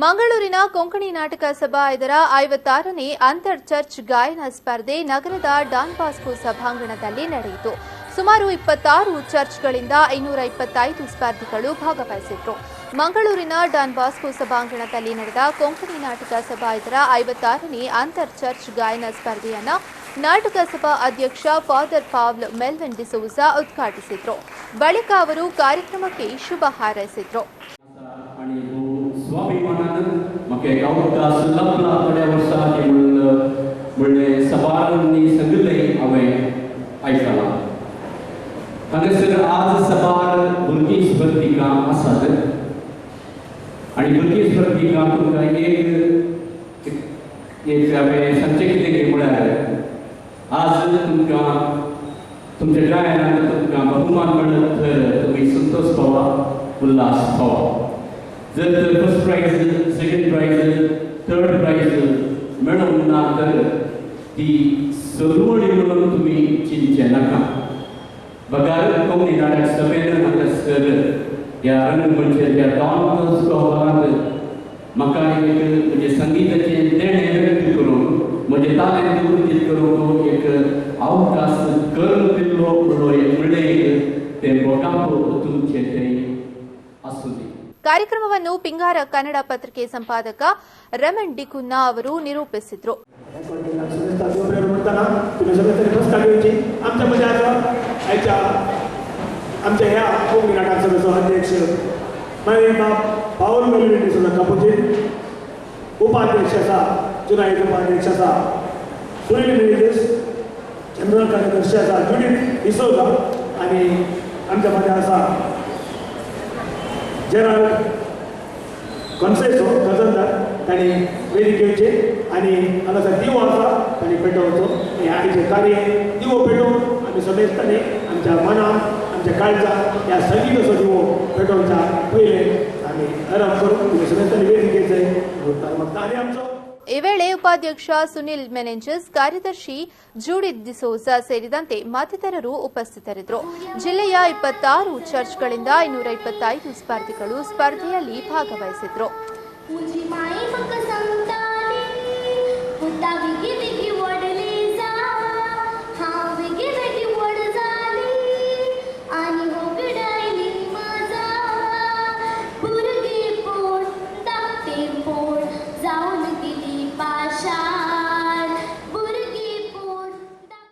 ಮಂಗಳೂರಿನ ಕೊಂಕಣಿ ನಾಟಕ ಸಭಾ ಇದರ 56ನೇ ಅಂತರ್ ಚರ್ಚ್ ಗಾಯನ ಸ್ಪರ್ಧೆ ನಗರದ ಡಾನ್ ಬಾಸ್ಕೋ ಸಭಾಂಗಣದಲ್ಲಿ ನಡೆಯಿತು. ಸುಮಾರು 26 ಚರ್ಚ್ಗಳಿಂದ 525 ಸ್ಪರ್ಧಿಗಳು ಭಾಗವಹಿಸಿದ್ರು. ಮಂಗಳೂರಿನ ಡಾನ್ ಬಾಸ್ಕೋ ಸಭಾಂಗಣದಲ್ಲಿ ನಡೆದ ಕೊಂಕಣಿ ನಾಟಕ ಸಭಾ ಇದರ 56ನೇ ಅಂತರ್ ಚರ್ಚ್ ಗಾಯನ ಸ್ಪರ್ಧೆಯನ್ನು ನಾಟಕ ಸಭಾ ಅಧ್ಯಕ್ಷ ಫಾದರ್ ಪಾವ್ಲ್ ಮೆಲ್ವಿನ್ ಡಿಸೋಜಾ ಉದ್ಘಾಟಿಸಿದರು. ಬಳಿಕ ಅವರು ಕಾರ್ಯಕ್ರಮಕ್ಕೆ ಶುಭ ಹಾರೈಸಿದರು. हांगासर आज सबार भुरगीं स्पर्धिका आसात आनी भुरगीं स्पर्धिका तुमकां एक एक हांवें सांगचें कितें म्हळ्यार आज तुमकां तुमच्या गायनाक तुमकां बहुमान मेळत तर तुमी संतोष पावा, उल्हास पावा. जर तर first prize, second prize, third prize मेळूंक ना तर ती सरवळी म्हणून तुमी चिंतचें नाका. बगार कोंकणी नाटक सभेन हांगासर ह्या रंगमंचेर ह्या डॉन बॉस्को हॉलांत म्हाका एक म्हजें संगिताचें देणें व्यक्त करूंक, म्हजें तालेंत उर्जीत करूंक एक अवकाश करून दिल्लो म्हणलें एक तें भोगाप तुमचें तें आसूं दी. ಕಾರ್ಯಕ್ರಮವನ್ನು ಪಿಂಗಾರ ಕನ್ನಡ ಪತ್ರಿಕೆ ಸಂಪಾದಕ ರೆಮನ್ ಡಿಕುನ್ನಾ ಅವರು ನಿರೂಪಿಸಿದರು. आमच्या ह्या कोंकणी नाटक सभेचो अध्यक्ष मागीर बाब पावल मेलविन डिसोजा कापुजीन, उपाध्यक्ष आसा जुनायद, उपाध्यक्ष आसा सुनील मेनेझीस, जनरल कार्यदर्शी आसा जुडीत डिसोजा आनी आमच्या मदें आसा जनरल कॉन्सेसो गजंदार. तांणी वेदीक येवचे आनी हांगासर दिवो आसा तांणी पेटोवचो. हें आयचें कार्य दिवो पेटोवन आमी समेस्तांनी आमच्या मनान आमच्या काळजान ह्या संगीताचो दिवो पेटोवच्या पयलें आमी आराम करून तुमी समेस्तांनी वेदीक येवचें मागता आनी आमचो. ಈ ವೇಳೆ ಉಪಾಧ್ಯಕ್ಷ ಸುನಿಲ್ ಮೆನೆಂಜಸ್, ಕಾರ್ಯದರ್ಶಿ ಜೂಡಿತ್ ಡಿಸೋಜಾ ಸೇರಿದಂತೆ ಮತ್ತಿತರರು ಉಪಸ್ಥಿತರಿದ್ದರು. ಜಿಲ್ಲೆಯ 26 ಚರ್ಚ್ಗಳಿಂದ 525 ಸ್ಪರ್ಧಿಗಳು ಸ್ಪರ್ಧೆಯಲ್ಲಿ ಭಾಗವಹಿಸಿದ್ರು.